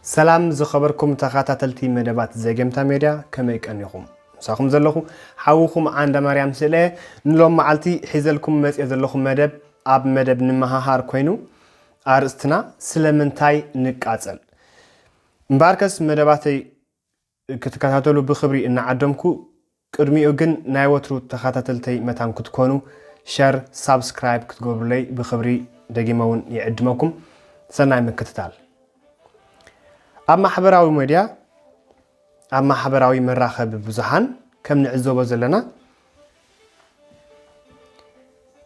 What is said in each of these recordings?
ሰላም ዝኸበርኩም ተኸታተልቲ መደባት ዘጌምታ ሜድያ፣ ከመይ ቀኒኹም? ምሳኹም ዘለኹ ሓውኹም ዓንደ ማርያም ስእለ። ንሎም መዓልቲ ሒዘልኩም መጽየ ዘለኹ መደብ፣ ኣብ መደብ ንመሃሃር ኮይኑ፣ ኣርእስትና ስለምንታይ ንቃጸል? እምበኣርከስ መደባተይ ክትከታተሉ ብኽብሪ እናዓደምኩ፣ ቅድሚኡ ግን ናይ ወትሩ ተኸታተልተይ መታን ክትኮኑ፣ ሸር፣ ሳብስክራይብ ክትገብሩለይ ብኽብሪ ደጊመ እውን ይዕድመኩም። ሰናይ ምክትታል። ኣብ ማሕበራዊ ሜድያ፣ ኣብ ማሕበራዊ መራኸቢ ብዙሃን ከም ንዕዘቦ ዘለና፣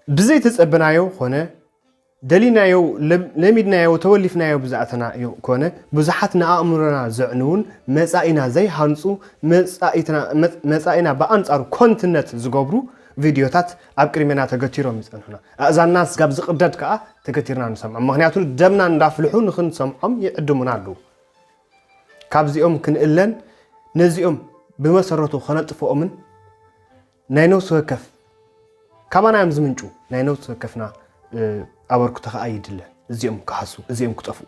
ብዘይ ተጸበናዮ ኾነ ደሊናዮ፣ ለም-፣ ለሚድናዮ፣ ተወሊፍናዮ ብዝኣተናዮ ኮነ፣ ብዙሓት ንኣእምሮና ዘዕንዉን መጻኢና ዘይሃንጹ፣ መጻኢትና-፣ መጽ-፣ መጻኢና ብኣንጻሩ ኮንትነት ዝገብሩ ቪድዮታት ኣብ ቅድሜና ተገቲሮም ይጸንሑና። ኣእዛንና ስጋብ ዝቕደድ ከኣ ተገቲርና ንሰምዖም። ምኽንያቱ ደምና እንዳፍልሑ ንኽንሰምዖም ይዕድሙና ኣለዉ። ካብዚኦም ክንእለን ነዚኦም ብመሰረቱ ኸነጥፍኦምን ናይ ነፍሲ ወከፍ ካባና እዮም ዝምንጩ። ናይ ነፍሲ ወከፍና፣ እ፣ ኣበርክቶ ኸኣ ይድለ። እዚኦም ክሃሱ፣ እዚኦም ክጠፍኡ።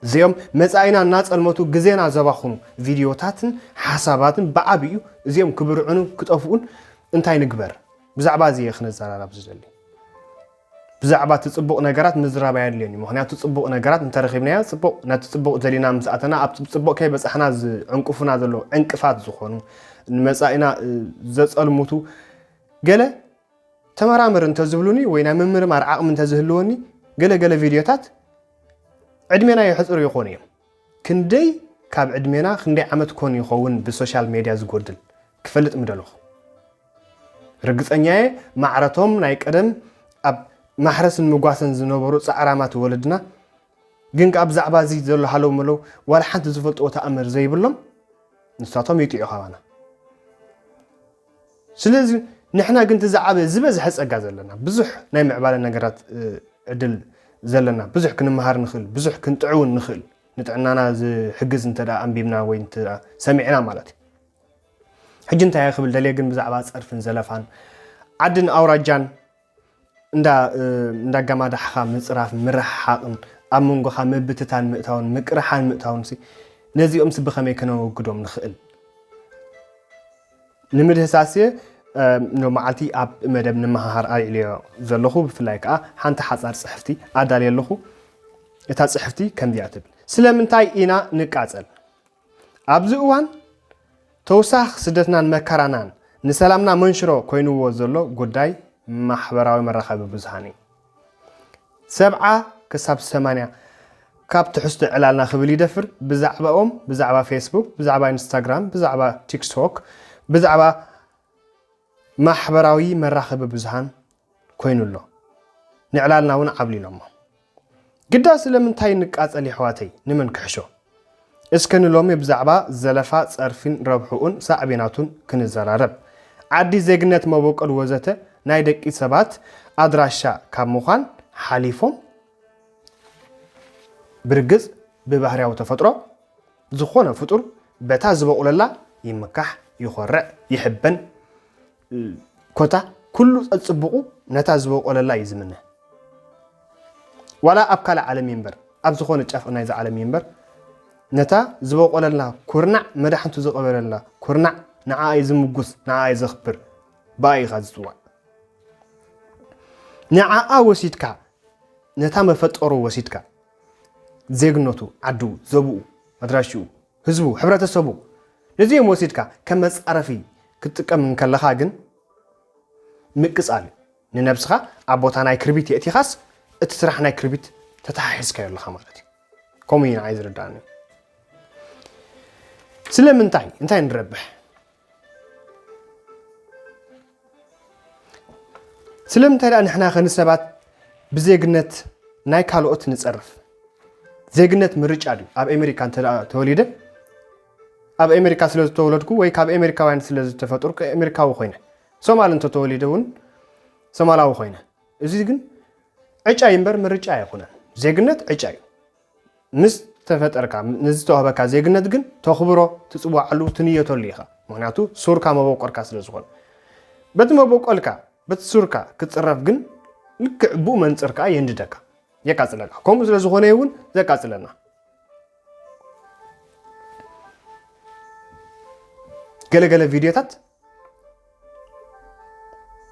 እዚኦም መጻኢና እናጸልመቱ ግዜና ዘባኽኑ ቪድዮታትን ሓሳባትን ብዓቢኡ እዚኦም ክብርዕኑ ክጠፍኡን እንታይ ንግበር? ብዛዕባ እዚ እየ ክነዘራረብ ዝደሊ። ብዛዕባ እቲ ጽቡቕ ነገራት ምዝራብ ኣየድልዮን እዩ። ምኽንያቱ ጽቡቕ ነገራት እንተረኺብናዮ ጽቡቕ፣ ነቲ ጽቡቕ ደሊና ምስ ኣተና፣ ኣብቲ ጽቡቕ ከይበጻሕና ዝዕንቅፉና ዘለዉ ዕንቅፋት ዝኾኑ፣ ንመጻኢና፣ እ፣ ዘጸልምቱ፣ ገለ ተመራመር እንተዝብሉኒ ወይ ናይ ምምርማር ዓቕሚ እንተዝህልወኒ፣ ገለ ገለ ቪድዮታት ዕድሜና የሕጽሩ ይኾኑ እዮም። ክንደይ ካብ ዕድሜና፣ ክንደይ ዓመት ኮን ይኸውን ብሶሻል ሜድያ ዝጎድል ክፈልጥ ምደለኹ። ርግጸኛየ ማዕረቶም ናይ ቀደም ኣብ ማሕረስን ምጓሰን ዝነበሩ ጻዕራማት ወለድና፣ ግን ከኣ ብዛዕባ እዚ ዘሎ ሃለው መለው ዋላ ሓንቲ ዝፈልጥዎ ተኣምር ዘይብሎም ንሳቶም ይጥዑ ካባና። ስለዚ ንሕና ግን እቲ ዝዓበ ዝበዝሐ ጸጋ ዘለና፣ ብዙሕ ናይ ምዕባለ ነገራት፣ እ፣ ዕድል ዘለና፣ ብዙሕ ክንመሃር ንኽእል፣ ብዙሕ ክንጥዕውን ንኽእል፣ ንጥዕናና ዝሕግዝ እንተ ደኣ ኣንቢብና ወይ እንተ ደኣ ሰሚዕና ማለት እዩ። ሕጂ እንታይ እየ ክብል ደልየ ግን ብዛዕባ ጸርፍን ዘለፋን፣ ዓድን ኣውራጃን እንዳ፣ እ፣ እንዳጋማዳሕኻ ምጽራፍ፣ ምርሕሓቕን ኣብ መንጎኻ ምብትታን ምእታውን ምቅርሓን ምእታውን ሲ፣ ነዚኦም ሲ ብኸመይ ከነወግዶም ንኽእል? ንምድህሳስ እየ፣ እ፣ ሎመዓልቲ ኣብ መደብ ንመሃሃር ኣልዒለዮ ዘለኹ። ብፍላይ ከኣ ሓንቲ ሓጻር ጽሕፍቲ ኣዳልየ ኣለኹ። እታ ጽሕፍቲ ከምዚኣ ትብል፣ ስለምንታይ ኢና ንቃጸል? ኣብዚ እዋን ተውሳኽ ስደትናን መከራናን ንሰላምና መንሽሮ ኮይንዎ ዘሎ ጉዳይ ማሕበራዊ መራኸቢ ብዙሃን እዩ። ሰብዓ ክሳብ ሰማንያ ካብ ትሕዝቶ ዕላልና ክብል ይደፍር ብዛዕባኦም፣ ብዛዕባ ፌስቡክ፣ ብዛዕባ ኢንስታግራም፣ ብዛዕባ ቲክቶክ፣ ብዛዕባ ማሕበራዊ መራኸቢ ብዙሃን ኮይኑ ኣሎ። ንዕላልና እውን ዓብሊሎሞ። ግዳ ስለምንታይ ንቃጸል የሕዋተይ? ንመን ክሕሾ? እስከ ንሎሚ ብዛዕባ ዘለፋ፣ ጸርፊን ረብሕኡን ሳዕቤናቱን ክንዘራረብ። ዓዲ፣ ዜግነት፣ መበቆል ወዘተ ናይ ደቂ ሰባት ኣድራሻ ካብ ምዃን ሓሊፎም፣ ብርግጽ ብባህርያዊ ተፈጥሮ ዝኾነ ፍጡር በታ ዝበቑለላ ይምካሕ፣ ይኾርዕ፣ ይሕበን። ኮታ ኩሉ ጸጽብቑ ነታ ዝበቆለላ እዩ ዝምነ። ዋላ ኣብ ካልእ ዓለም ይንበር፣ ኣብ ዝኾነ ጫፍ ናይዛ ዓለም ይንበር፣ ነታ ዝበቆለላ ኩርናዕ መዳሕንቱ ዝቐበረላ ኩርናዕ ንዓኣ እዩ ዝምጉስ፣ ንዓኣ እዩ ዘኽብር፣ ብኣ ኢኻ ዝጽዋዕ። ንዓኣ ወሲድካ፣ ነታ መፈጠሩ ወሲድካ፣ ዜግነቱ፣ ዓዱ፣ ዘብኡ፣ ኣድራሽኡ፣ ህዝቡ፣ ሕብረተሰቡ፣ ነዚኦም ወሲድካ ከም መጻረፊ ክትጥቀም እንከለኻ ግን ምቅጻል እዩ። ንነብስኻ ኣብ ቦታ ናይ ክርቢት የእቲኻስ እቲ ስራሕ ናይ ክርቢት ተተሓሒዝካዮ ኣለኻ ማለት እዩ። ከምኡ እዩ ንዓይ ዝርድኣኒ። ስለምንታይ? እንታይ ንረብሕ? ስለምንታይ ደኣ ንሕና ከ ንሰባት ብዜግነት ናይ ካልኦት ንጸርፍ? ዜግነት ምርጫ ድዩ? ኣብ ኣሜሪካ እንተ ደኣ ተወሊደ፣ ኣብ ኣሜሪካ ስለ ዝተወለድኩ ወይ ካብ ኣሜሪካውያን ስለ ዝተፈጠርኩ ኣሜሪካዊ ኮይነ፣ ሶማል እንተ ተወሊደ እውን ሶማላዊ ኮይነ። እዚ ግን ዕጫ እዩ እምበር ምርጫ ኣይኮነን። ዜግነት ዕጫ እዩ። ምስ ተፈጠርካ፣ ነዚ ዝተዋህበካ ዜግነት ግን ተኽብሮ፣ ትጽዋዓሉ፣ ትንየተሉ ኢኻ። ምኽንያቱ ሱርካ መበቆልካ ስለ ዝኾነ። በቲ መበቆልካ፣ በቲ ሱርካ ክትጽረፍ ግን ልክዕ ብኡ መንጽር ከኣ የንድደካ፣ የቃጽለካ። ከምኡ ስለ ዝኾነ እውን ዘቃጽለና። ገለገለ ቪድዮታት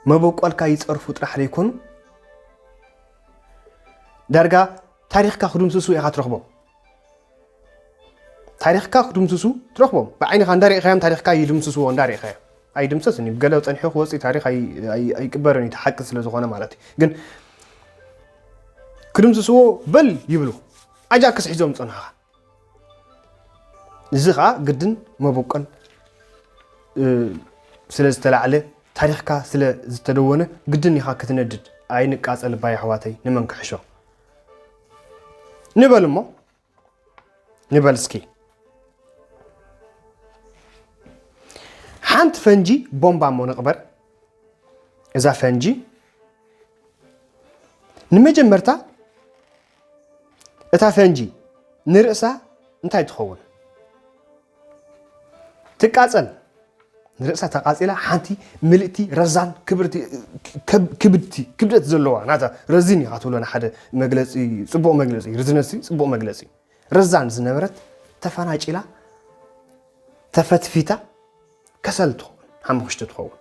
መበቆልካ ይጸርፉ ጥራሕ ዘይኮኑ፣ ዳርጋ ታሪኽካ ክድምስሱ ኢኻ ትረኽቦም። ታሪኽካ ክድምስሱ ትረኽቦም። ብዓይንኻ እንዳርኢኻዮም ታሪኽካ ይድምስስዎ እንዳርኢኻዮ። ኣይድምሰስን እዩ። ገለ ጸኒሑ ክወጽእ ታሪኽ ኣይ-፣ ኣይ-፣ ኣይቅበርን እዩ፣ እቲ ሓቂ ስለ ዝኾነ ማለት እዩ። ግን ክድምስስዎ በል ይብሉ። ኣጃክስ ሒዞም ጸንሑኻ። እዚ ኸኣ ግድን መበቆል፣ እ፣ ስለ ዝተላዕለ፣ ታሪኽካ ስለ ዝተደወነ፣ ግድን ኢኻ ክትነድድ። ኣይንቃጸል እባ የሕዋተይ፣ ንመን ክሕሾ? ንበል እሞ፣ ንበል እስኪ። ሓንቲ ፈንጂ ቦምባ እሞ ንቕበር። እዛ ፈንጂ ንመጀመርታ እታ ፈንጂ ንርእሳ እንታይ ትኸውን? ትቃጸል። ንርእሳ ተቃጺላ ሓንቲ ምልእቲ ረዛን ክብርቲ፣ ከብ-፣ ክብድቲ፣ ክብደት ዘለዋ ናታ ረዚን ኢኻ ትብሎ ንሓደ መግለጺ፣ ጽቡቕ መግለጺ፣ ርዝነትሲ ጽቡቕ መግለጺ። ረዛን ዝነበረት ተፈናጪላ፣ ተፈትፊታ፣ ከሰል ትኸውን፣ ሓሙኽሽቲ ትኸውን።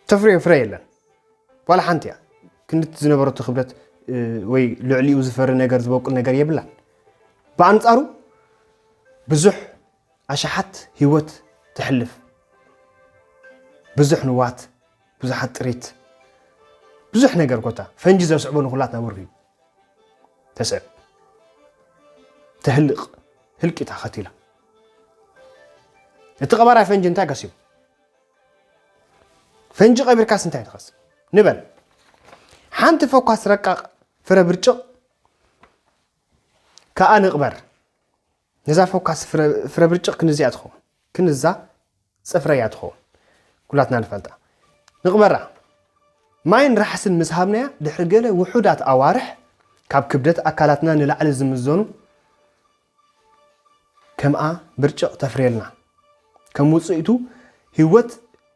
ተፍርዮ ፍረ የለን። ዋላ ሓንቲ እያ። ክንድቲ ዝነበረቶ ክብደት፣ እ፣ ወይ ልዕሊኡ ዝፈሪ ነገር፣ ዝበቁል ነገር የብላን። ብኣንጻሩ ብዙሕ ኣሽሓት ህይወት ተሕልፍ። ብዙሕ ንዋት፣ ብዙሓት ጥሪት፣ ብዙሕ ነገር ኮታ። ፈንጂ ዘስዕቦ ንኹላትና ወርሂ። ተስዕብ። ተህልቕ። ህልቂታ ኸቲላ። እቲ ቀባራይ ፈንጂ እንታይ ከሲቡ? ፈንጂ ቀቢርካስ እንታይ ትኸስብ? ንበል። ሓንቲ ፈኳስ ረቃቕ ፍረ ብርጭቕ ከኣ ንቕበር። ነዛ ፈኳስ ፍረ፣ ፍረ ብርጭቕ ክንዚኣ ትኸውን። ክንዛ ጽፍረያ ትኸውን። ኩላትና ንፈልጣ። ንቕበራ። ማይን ራሕስን ምስ ሃብናያ፣ ድሕሪ ገለ ውሑዳት ኣዋርሕ፣ ካብ ክብደት ኣካላትና ንላዕሊ ዝምዘኑ፣ ከምኣ ብርጭቕ ተፍርየልና። ከም ውጽኢቱ፣ ህይወት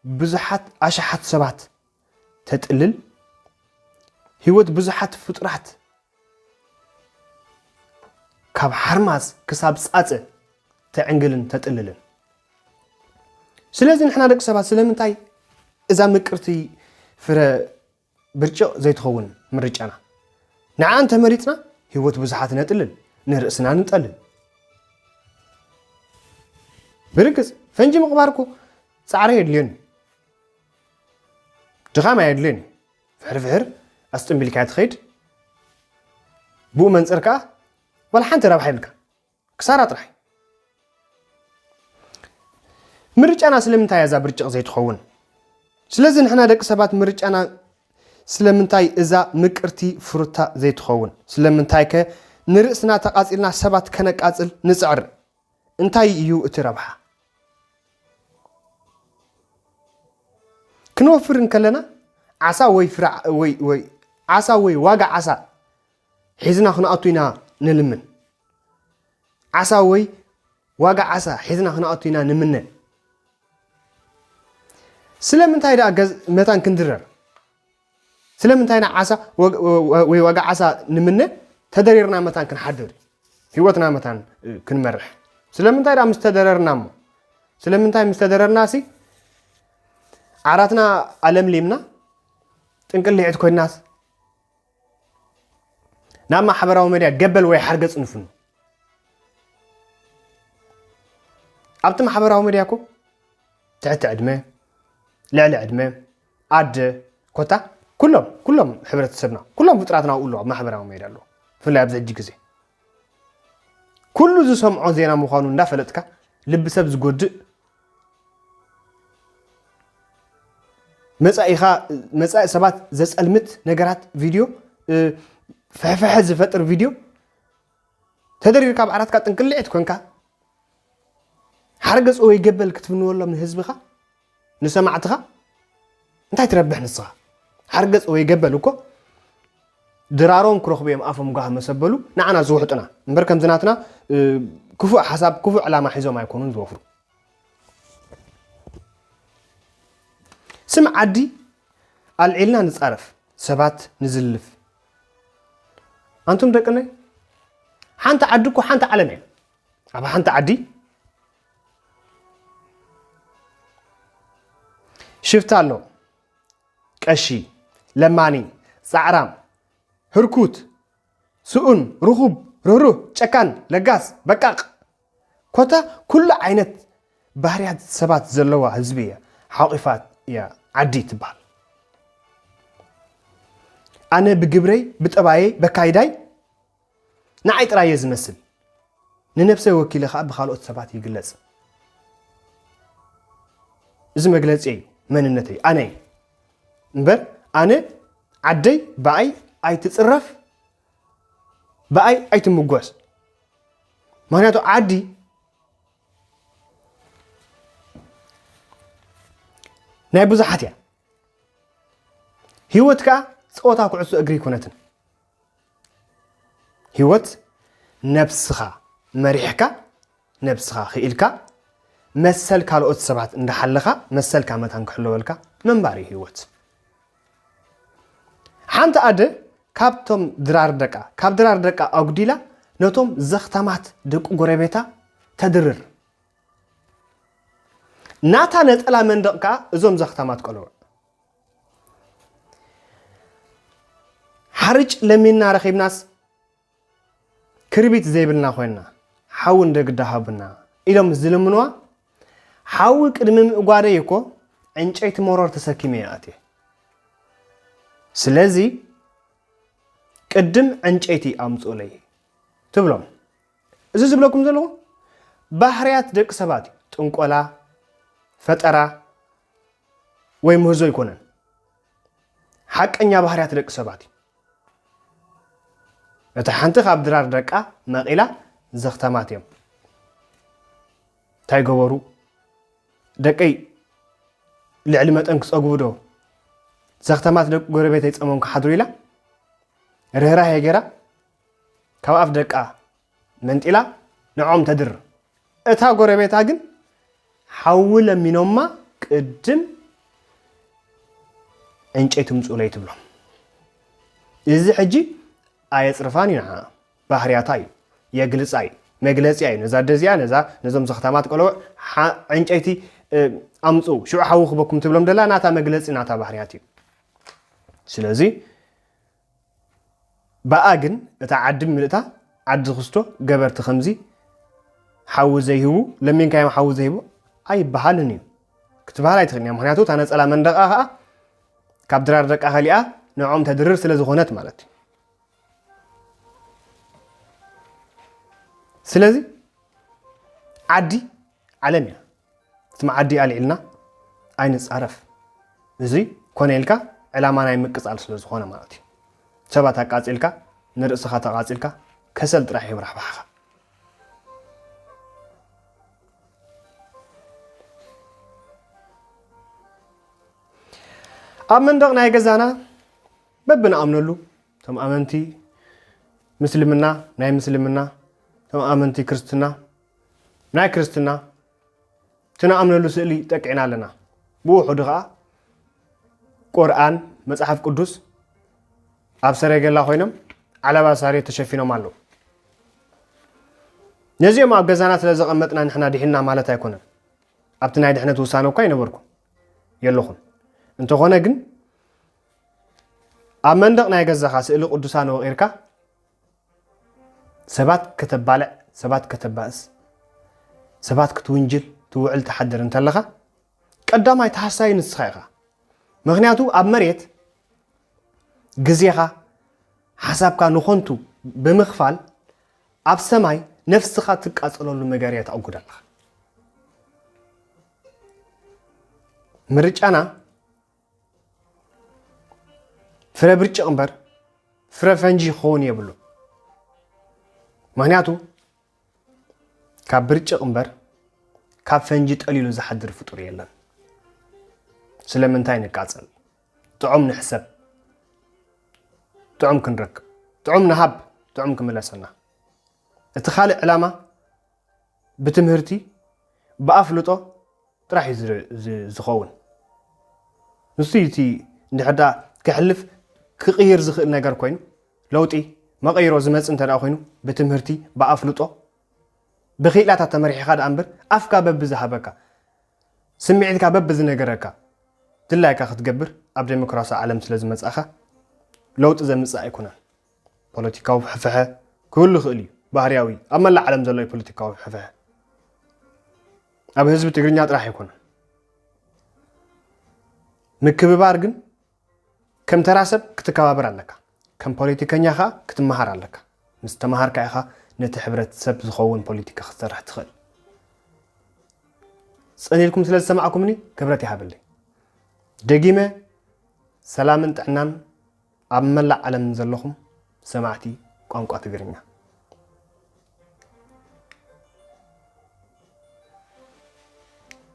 ብዙሓት ኣሽሓት ሰባት ተጥልል፣ ህይወት ብዙሓት ፍጡራት ካብ ሓርማዝ ክሳብ ጻጸ ተዕንግልን ተጥልልን። ስለዚ ንሕና ደቂ ሰባት ስለምንታይ እዛ ምቅርቲ ፍረ ብርጭቕ ዘይትኸውን ምርጫና? ንዓ እንተመሪጽና ህይወት ብዙሓት ነጥልል፣ ንርእስና ንጠልል። ብርግጽ ፈንጂ ምቕባር እኮ ጻዕሪ የድልዮን እዩ። ድኻም ኣየድልዮን እዩ። ፍሕር ፍሕር ኣስጥምቢልካ ትኸይድ። ብኡ መንጽር ከኣ ዋላ ሓንቲ ረብሓ የብልካ። ክሳራ ጥራሕ። ምርጫና ስለምንታይ እያ እዛ ብርጭቕ ዘይትኸውን? ስለዚ ንሕና ደቂ ሰባት ምርጫና ስለምንታይ እዛ ምቅርቲ ፍሩታ ዘይትኸውን? ስለምንታይ ከ ንርእስና ተቓጺልና ሰባት ከነቃጽል ንጽዕር? እንታይ እዩ እቲ ረብሓ? ክንወፍር እንከለና ዓሳ ወይ ፍረ፣ ወይ፣ ወይ ዓሳ ወይ ዋጋ ዓሳ ሒዝና ክንኣቱ ኢና ንልምን። ዓሳ ወይ ዋጋ ዓሳ ሒዝና ክንኣቱ ኢና ንምነ። ስለምንታይ ደኣ ገዝ-፣ መታን ክንድረር? ስለምንታይ ኢና ዓሳ ወግ-፣ ወ-፣ ወ-፣ ወይ ዋጋ ዓሳ ንምነ ተደሪርና መታን ክንሓድር? ህይወትና መታን፣ እ፣ ክንመርሕ? ስለምንታይ ደኣ ምስ ተደረርና እሞ? ስለምንታይ ምስ ተደረርና ሲ ዓራትና ኣለምሊምና ጥንቅልዒት ኮይናስ ናብ ማሕበራዊ ሚድያ ገበል ወይ ሓርገጽ ንፍኑ? ኣብቲ ማሕበራዊ ሚድያ እኮ ትሕቲ ዕድመ፣ ልዕሊ ዕድመ፣ ኣደ፣ ኮታ ኩሎም፣ ኩሎም ሕብረተሰብና፣ ኩሎም ፍጥራትና ኣብኡ ኣለዉ፣ ኣብ ማሕበራዊ ሚድያ ኣለዉ። ብፍላይ ኣብዚ ሕጂ ግዜ ኩሉ ዝሰምዖ ዜና ምዃኑ እንዳፈለጥካ ልቢ ሰብ ዝጎድእ፣ መጻኢኻ፣ መጻኢ ሰባት ዘጸልምት ነገራት ቪድዮ፣ እ፣ ፍሕፍሐ ዝፈጥር ቪድዮ ተደሪርካ ኣብ ዓራትካ ጥንቅልዒት ኮንካ ሓርገጽ ወይ ገበል ክትፍንወሎም ንህዝብኻ፣ ንሰማዕትኻ እንታይ ትረብሕ ንስኻ? ሓርገጽ ወይ ገበል እኮ ድራሮም ክረኽቡ እዮም ኣፎም ጓህ መሰበሉ ንዓና ዝውሕጡና። እምበር ከምዚ ናትና፣ እ፣ ክፉእ ሓሳብ፣ ክፉእ ዕላማ ሒዞም ኣይኮኑን ዝወፍሩ። ስም ዓዲ ኣልዒልና ንጻረፍ፣ ሰባት ንዝልፍ። ኣንቱም ደቅነይ፣ ሓንቲ ዓዲ እኮ ሓንቲ ዓለም እያ። ኣብ ሓንቲ ዓዲ ሽፍታ ኣሎ፣ ቀሺ፣ ለማኒ፣ ጻዕራም፣ ህርኩት፣ ስኡን፣ ርኹብ፣ ርህሩህ፣ ጨካን፣ ለጋስ፣ በቃቕ፣ ኮታ ኩሉ ዓይነት ባህርያት ሰባት ዘለዋ ህዝቢ እያ ሓቂፋት እያ ዓዲ ትበሃል። ኣነ ብግብረይ፣ ብጠባየይ፣ በካይዳይ ንዓይ ጥራይ እየ ዝመስል። ንነብሰይ ወኪለ ኸኣ ብኻልኦት ሰባት ይግለጽ። እዚ መግለጺ እዩ መንነተይ፣ ኣነ እየ። እምበር ኣነ ዓደይ ብኣይ ኣይትጽረፍ፣ ብኣይ ኣይትምጎስ። ምኽንያቱ ዓዲ ናይ ብዙሓት እያ። ህይወት ከኣ ጸወታ ኩዕሶ እግሪ ኣይኮነትን። ህይወት ነብስኻ መሪሕካ፣ ነብስኻ ክኢልካ፣ መሰል ካልኦት ሰባት እንዳሓለኻ፣ መሰልካ መታን ክሕለወልካ ምንባር እዩ ህይወት። ሓንቲ ኣደ ካብቶም ድራር ደቃ፣ ካብ ድራር ደቃ ኣጉዲላ፣ ነቶም ዘኽታማት ደቂ ጎረቤታ ተድርር። ናታ ነጸላ መንደቕ ከኣ እዞም ዘኽታማት ቆልዑ። ሓርጭ ለሚንና ረኺብናስ ክርቢት ዘይብልና ኮይንና፣ ሓዊ እንደ ግዳ ሃቡና ኢሎም ዝልምንዋ፣ ሓዊ ቅድሚ ምእጓደይ እኮ ዕንጨይቲ መሮር ተሰኪመ እየ ኣትየ። ስለዚ ቅድም ዕንጨይቲ ኣምጽኡለይ ትብሎም። እዚ ዝብለኩም ዘለኹ ባህርያት ደቂ ሰባት እዩ። ጥንቆላ፣ ፈጠራ ወይ ምህዞ ኣይኮነን። ሓቀኛ ባህርያት ደቂ ሰባት እዩ። እታ ሓንቲ ካብ ድራር ደቃ መቒላ ዘኽታማት እዮም። እንታይ ገበሩ? ደቀይ ልዕሊ መጠን ክጸግቡ ዶ? ዘኽታማት ደቂ ጎረቤተይ ጸሞም ክሓድሩ ኢላ ርህራሄ ገይራ ካብ ኣፍ ደቃ መንጢላ ንዖም ተድር። እታ ጎረቤታ ግን ሓዊ ለሚኖማ ቅድም ዕንጨይቲ ምጽኡለይ ትብሎም። እዚ ሕጂ ኣየጽርፋን እዩ ንዓ፣ ባህርያታ እዩ፣ የግልጻ እዩ፣ መግለጺያ እዩ። ነዛ ኣደ እዚኣ፣ ነዛ፣ ነዞም ዘኽታማት ቆልዑ ሓ-፣ ዕንጨይቲ፣ እ፣ ኣምጽኡ፣ ሽዑ ሓዊ ክበኩም ትብሎም ደላ ናታ መግለጺ ናታ ባህርያት እዩ። ስለዚ ብኣ ግን እታ ዓዲ ምልእታ ዓዲ ዝኽስቶ ገበርቲ ከምዚ ሓዊ ዘይህቡ፣ ለሚንካዮም ሓዊ ዘይህቡ ኣይበሃልን እዩ። ክትበሃል ኣይትኽእልን እያ። ምኽንያቱ እታ ነጸላ መንደቓ ኸኣ ካብ ድራር ደቃ ከሊኣ ንዕኦም ተድርር ስለ ዝኾነት ማለት እዩ። ስለዚ ዓዲ ዓለም እያ። እቲ መዓዲ ኣልዒልና ኣይንጻረፍ። እዚ ኮነ ኢልካ ዕላማ ናይ ምቅጻል ስለ ዝኾነ ማለት እዩ። ሰባት ኣቃጺልካ፣ ንርእስኻ ተቓጺልካ፣ ከሰል ጥራሕ እዩ ብራሕባሕኻ። ኣብ መንደቕ ናይ ገዛና በብንኣምነሉ፣ እቶም ኣመንቲ ምስልምና፣ ናይ ምስልምና፣ እቶም ኣመንቲ ክርስትና፣ ናይ ክርስትና፣ እቲ ንኣምነሉ ስእሊ ጠቂዕና ኣለና። ብውሑዱ ኸኣ ቁርኣን፣ መጽሓፍ ቅዱስ ኣብ ሰረገላ ኮይኖም ዓለባ ሳሬት ተሸፊኖም ኣለዉ። ነዚኦም ኣብ ገዛና ስለ ዘቐመጥና ንሕና ድሒንና ማለት ኣይኮነን። ኣብቲ ናይ ድሕነት ውሳነ እኳ ኣይነበርኩን የለኹን። እንተኾነ ግን ኣብ መንደቕ ናይ ገዛኻ ስእሊ ቅዱሳን ወቒርካ ሰባት ከተባልዕ፣ ሰባት ከተባእስ፣ ሰባት ክትውንጅል ትውዕል ትሓድር እንተለኻ ቀዳማይ ተሃሳዪ ንስኻ ኢኻ። ምኽንያቱ ኣብ መሬት ግዜኻ፣ ሓሳብካ ንኾንቱ ብምኽፋል ኣብ ሰማይ ነፍስኻ ትቃጸለሉ መጋርያ ተኣጉድ ኣለኻ። ምርጫና ፍረ ብርጭቕ እምበር ፍረ ፈንጂ ክኸውን የብሉ። ምኽንያቱ ካብ ብርጭቕ እምበር ካብ ፈንጂ ጠሊሉ ዝሓድር ፍጡር የለን። ስለምንታይ ንቃጸል? ጥዑም ንሕሰብ፣ ጥዑም ክንረክብ፣ ጥዑም ንሃብ፣ ጥዑም ክምለሰና። እቲ ካልእ ዕላማ ብትምህርቲ፣ ብኣፍልጦ ጥራሕ እዩ ዝ-፣ ዝ-፣ ዝኸውን። ንሱ እዩ እቲ እንድሕር ደኣ ክሕልፍ ክቕይር ዝኽእል ነገር ኮይኑ፣ ለውጢ መቐይሮ ዝመጽእ እንተ ደኣ ኮይኑ፣ ብትምህርቲ፣ ብኣፍልጦ፣ ብኽኢላታት ተመሪሕኻ ደኣ እምበር፣ ኣፍካ በብዝሃበካ፣ ስምዒትካ በብዝነገረካ፣ ድላይካ ክትገብር ኣብ ዴሞክራሲ ዓለም ስለ ዝመጻኻ ለውጢ ዘምጽእ ኣይኮነን። ፖለቲካዊ ፍሕፍሐ ክህሉ ይኽእል እዩ፣ ባህርያዊ ኣብ መላእ ዓለም ዘሎ እዩ ፖለቲካዊ ፍሕፍሐ። ኣብ ህዝቢ ትግርኛ ጥራሕ ኣይኮነን። ምክብባር ግን ከም ተራ ሰብ ክትከባበር ኣለካ። ከም ፖለቲከኛ ኸኣ ክትመሃር ኣለካ። ምስ ተመሃርካ ኢኻ ነቲ ሕብረተሰብ ዝኸውን ፖለቲካ ክትሰርሕ ትኽእል። ጸኒልኩም ስለ ዝሰማዕኩምኒ ክብረት ይሃበለይ። ደጊመ ሰላምን ጥዕናን ኣብ መላእ ዓለም ዘለኹም ሰማዕቲ ቋንቋ ትግርኛ።